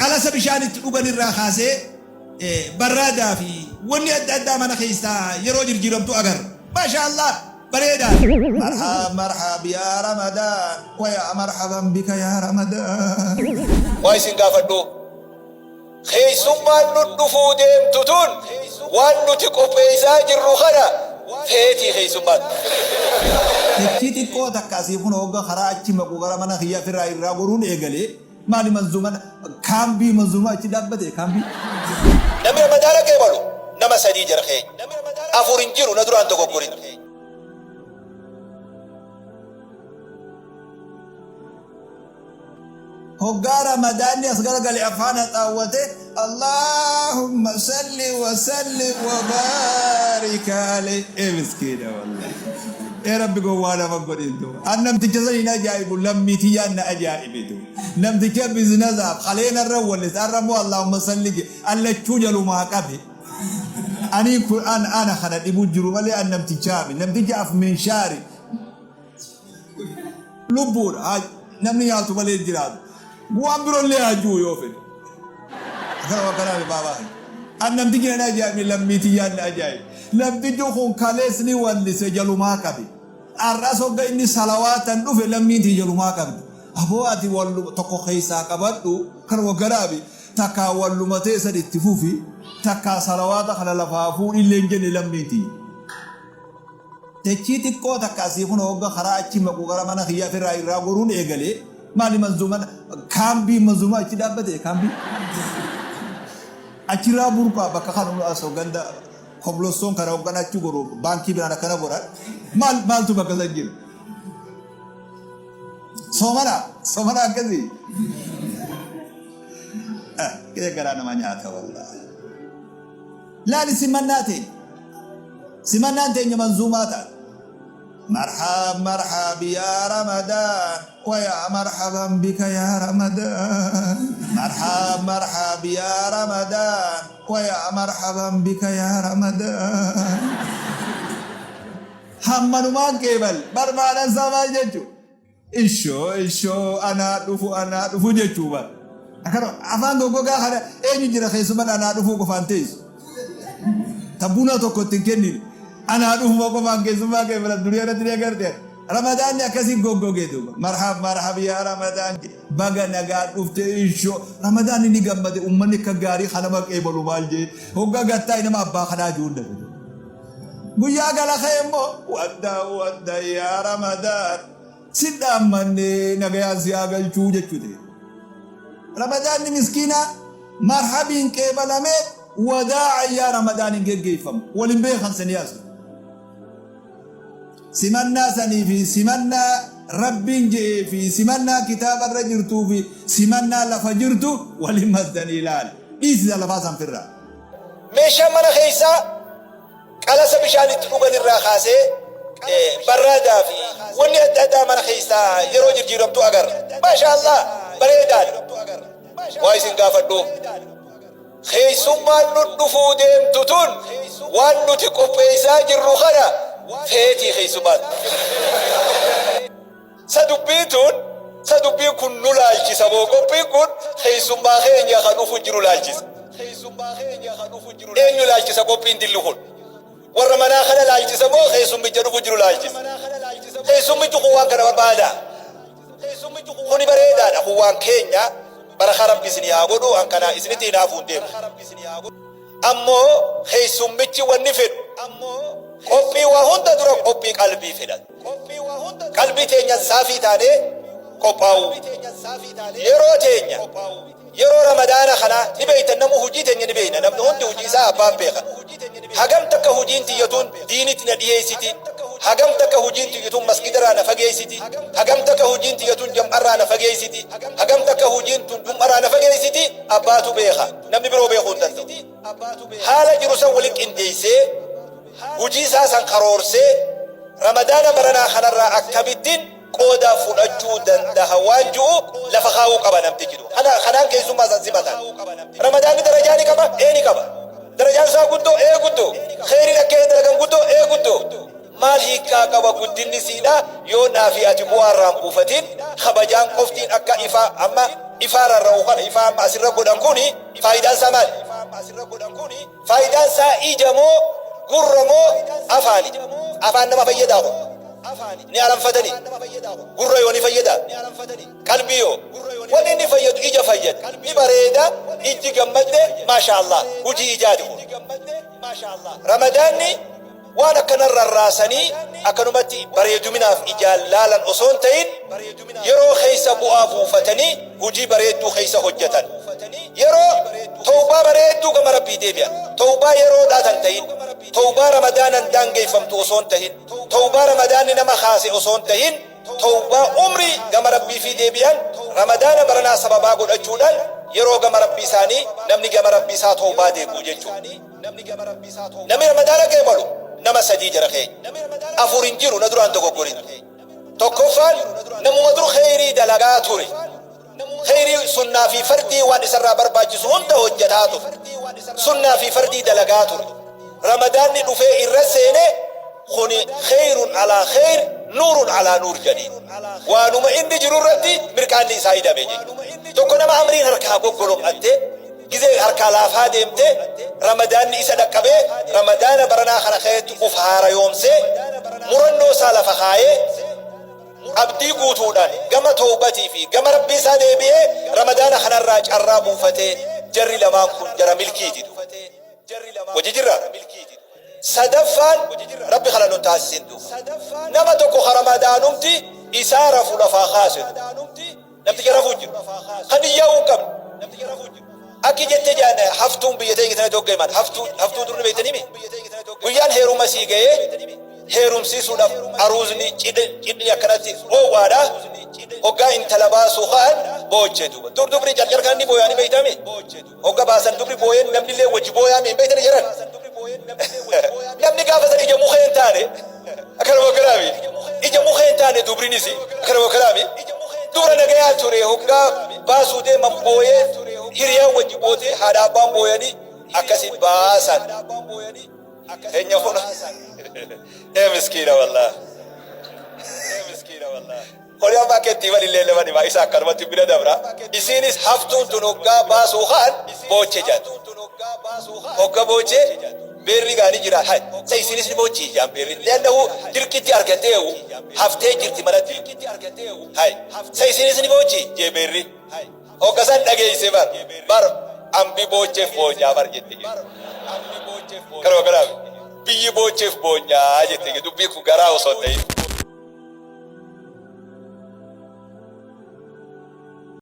Qalasa bishaan itti dhugan irraa kaasee barraadaa fi wanni adda addaa mana keessaa yeroo jirjiiramtu agarra. Maasha Allah bareedaadha. Marhab marhab yaa Ramadaan wa yaa marhaban bika yaa Ramadaan. Waa isin gaafadhu. Keessummaan nu dhufuu deemtu tun waan nuti qopheessaa jirru kana feetii keessummaan. Dachii xiqqoo takka asii kun hogga karaa achi maqu gara mana kiyyaa firraa irraa goruun eegale. Maali manzuuman kaambii manzuumaa achi dhaabbate kaambii. Namni Ramadaana qeebalu nama 3 jara keenya. 4 hin jiru na duraan dogoggorin. Hoggaa Ramadaanni as garagale afaan haxaawwate Allaahumma salli wa sallim wa baarik alayhi. Ee miskiina wallahi. Ee Rabbi gowwaa nama hin godhin duuba. An namticha san hin ajaa'ibu, lammii tiyyaan na ajaa'ibe duuba. Namticha biznasaaf kalee narra wallise, har'a immoo Allaahumma salli jedhe. An lachuu jalumaa qabe. Anii kun an ana kana dhibu jiru malee an namtichaami. Namticha af minshaari. Lubbuudha. Haa namni nyaatu malee hin jiraatu. Waan birollee haa ji'u yoo fedhe. Akkana waan kanaa baabaa kiyya. An namtichi nan ajaa'ibe, lammii tiyyaan na ajaa'ibe. Namtichi kun kalees ni wallise, jalumaa qabe. Har'as hogga inni salawaatan dhufe lammiin tiyya jalumaa qabdi. Aboo ati walluma tokko keessaa qabadhu kanuma garaabi takkaa walluma teessan itti fufi, takkaa salawaata kana lafaa fuudhillee hin jenne lammiin tiyya. Dachii xiqqoo takka asii kun hogga karaa achi maqu gara mana kiyyaa firraa irraa goruun eegale. Maali manzuuman kaambii manzuumaa achi dhaabbate kaambii. Achirraa burqaa bakka kan as ganda koblostoon kana hoggan achi goru baankii biraan akkana godhan maal maaltu bakka san jira. Soomana soomana akkasii. Kee garaa nama nyaata wallaahi. Laali simannaa teenya. Simannaan teenya manzuumaa taate. Marhab marhab yaa Ramadaan wa yaa marhaban bika yaa Ramadaan. Marhab marhab yaa Ramadaan wa yaa marhaban bika yaa Ramadaan. Hammanumaan qeebal bar ma'anaan isaa maal jechu? Ishoo ishoo anaa dhufu anaa dhufu jechuu bar. Akkana afaan goggogaa kana eenyu jira keessuman anaa dhufuu qofaan teessu. Ta buna tokko itti hin kennine. Anaa dhufuma qofaan keessummaa kee bira duniyaa irratti ni agarte. Ramadaanni akkasii goggogee duuba. Marhab marhab yaa Ramadaan baga nagaan dhufte ishoo. Ramadaanni ni gammade, ummanni akka gaarii kanama qeebalu maal jee. Hoggaa gattaa nama abbaa kanaa jiru hunda. Guyyaa gala kee immoo wadda wadda yaa Ramadaan si dhaammanne nagayaan si haa galchuu jechuu ta'e. Ramadaanni miskiina marhabiin qeebalamee wadaa'a yaa Ramadaan hin geggeeffamu. Wal hin beekan sanii as. Simannaa sanii fi simannaa Rabbiin je'ee fi simannaa kitaaba irra jirtuu fi simannaa lafa jirtu wal hin maddanii ilaali. Dhiisi lafaa san firraa. Meeshaan mana keessaa qalasa bishaan itti dhugan irraa kaasee barraadaa fi wanni adda addaa mana keessaa yeroo jirjiiramtu agarra. Maasha Allah bareedaadha. Waa isin gaafadhu. Keessummaan nu dhufuu deemtu tun waan nuti qopheessaa jirru kana feetii keessummaan. Sa dubbiin tun, sa dubbiin kun nu laalchisa moo qophiin kun keessummaa keenya ka dhufu jiru laalchisa? Eenyu laalchisa qophiin dilli kun? Warra manaa kana laalchisa moo keessummicha dhufu jiru laalchisa? Keessummichi kun waan kana barbaada? Kuni bareedaadha, kun waan keenya, barakaa Rabbi isinii haa godhu, an kana isinitti hinaafuu hin deemu. Ammoo keessummichi wanni fedhu qophii waa hunda dura qophii qalbii fedha. Qalbii teenyan saafii taanee qophaa'uu. Yeroo teenya yeroo Ramadaana kanaa ni beeytan, namuu hujii teenya ni beeyna, namni hundi hujii isaa abbaan beeka. Hagam takka hujiin tiyya tun diinitti na dhiheessiti, hagam takka hujiin tiyya tun masgidarraa na fageessiti, hagam takka hujiin tiyya tun jam'arraa na fageessiti, hagam takka hujiin tun jum'arraa na fageessiti, abbaatu beeka. Namni biroo beekuu hin danda'u. Haala jiru san wali qindeessee, hujii isaa san karoorsee, Ramadaana baranaa kanarraa akkamittiin qooda fudhachuu dandaha waan ju'u lafa kaa'uu qaba namtichi duuba. Kana kanaan keessummaa san simatan. Ramadaanni darajaa ni qaba? Ee ni qaba. Darajaan isaa guddoo? Ee guddoo. Kheyriin akka ee dalagan guddoo? Ee guddoo. Maal hiikkaa qaba guddinni siidhaa yoo naa fi ati bu'aa irraa hin buufatin, kabajaan qoftiin akka ifa amma. Ifaa rarra'u kana, ifaa amma asirra godhan kuni faayidaan isaa maali? Faayidaan isaa ija moo gurra moo afaani? Afaan nama fayyadaa kun? Ni alanfatanii? Gurra yoo ni fayyadaa? Qalbii yoo? Wanni inni fayyadu ija fayyada. Ni bareeda, ijji gammadde, maasha Allah. Hujii ijaati kun. Ramadaanni waan akkana rarraasanii akkanumatti bareeduminaaf ijaan laalan osoo hin ta'in, yeroo keessa bu'aa buufatanii hojii bareedduu keessa hojjetan. Yeroo tawbaa bareedduu gama Rabbii deebi'an. Tawbaa yeroodhaa tan ta'in. Tawbaa Ramadaanan daangeeffamtu osoo hin ta'in. Tawbaa Ramadaanni nama kaase osoo hin ta'in. Tawbaa umrii gama Rabbii fi deebi'an. Ramadaana baranaa sababaa godhachuudhaan yeroo gama Rabbii isaanii namni gama Rabbii isaa tawbaa deebi'u jechuudha. Namni Ramadaana qeebalu nama sadii jara keenya. Afur hin jiru, na duraan dogoggorin. Tokkoffaan namuma dur kheyrii dalagaa ture. Kheyrii sunnaa fi fardii waan isarraa barbaachisu hunda hojjetaa ture. Sunnaa fi fardii dalagaa ture. Ramadaanni dhufee irra seene, kuni kheyrun alaa kheyr, nuurun alaa nuur jedhanii. Waanuma inni jiru irratti mirqaanni isaa hidhame jechuudha. Tokko nama amriin harkaa goggolom'attee, gizee harkaa laafaa deemtee, Ramadaanni isa dhaqqabee, Ramadaana baranaa kana keessatti uf haarayoomsee, murannoo isaa lafa kaayee, abdii guutuudhaan gama tawbatii fi gama Rabbii isaa deebi'ee Ramadaana kanarraa carraa buufatee, jarri lamaan kun jara milkiiti. Wajji jirra. Sadaffaan Rabbi kana nun taasisin duuba. Nama tokko ka Ramadaanumti isaa rafu lafaa kaase. Namticha rafuu jiru. Kan iyyaa'uu hin qabne. Akki jette jaan haftuun biyya teenya tana dogga himan. Haftuu haftuu durni beektanii mi? Guyyaan heeruma sii ga'ee heerumsiisuudhaaf aruuzni cidhni akkanatti oowwaadha. Hoggaa intala baasuu ka'an boochee duuba. Dur dubri carcar kan inni booyaanii beektami? Hogga baasan dubri booyeen namni illee wajji booyaami hin beektani jedhan. Namni gaafa san ija mukee hin taane akkanuma akkanaami. Ija mukee hin taane dubrinis akkanuma akkanaami. Dubra nagayaa ture hoggaa baasuu deeman booyee, hiriyaan wajji bootee, haadha abbaan booyanii akkasi baasan. Keenya kun ee miskiina wallah. Kuni amma akka itti himan illee nama dhibaa, isa akkanumatti bira dabra. Isiinis haftuun tun hoggaa baasuu ka'an booche jedhan. Hogga booche beerri gaanii jira. Hay, sa isiinis ni boochi jaan beerri. Leannahu dirqitti argateehu haftee jirti manatti. Hay, sa isiinis ni boochi jee beerri. Hogga san dhageeyse bar. Bar ambi boocheef boonyaa bar jette jechuudha. Kanuma kanaaf biyyi boocheef boonyaa jette, dubbii kun garaa osoo hin ta'in.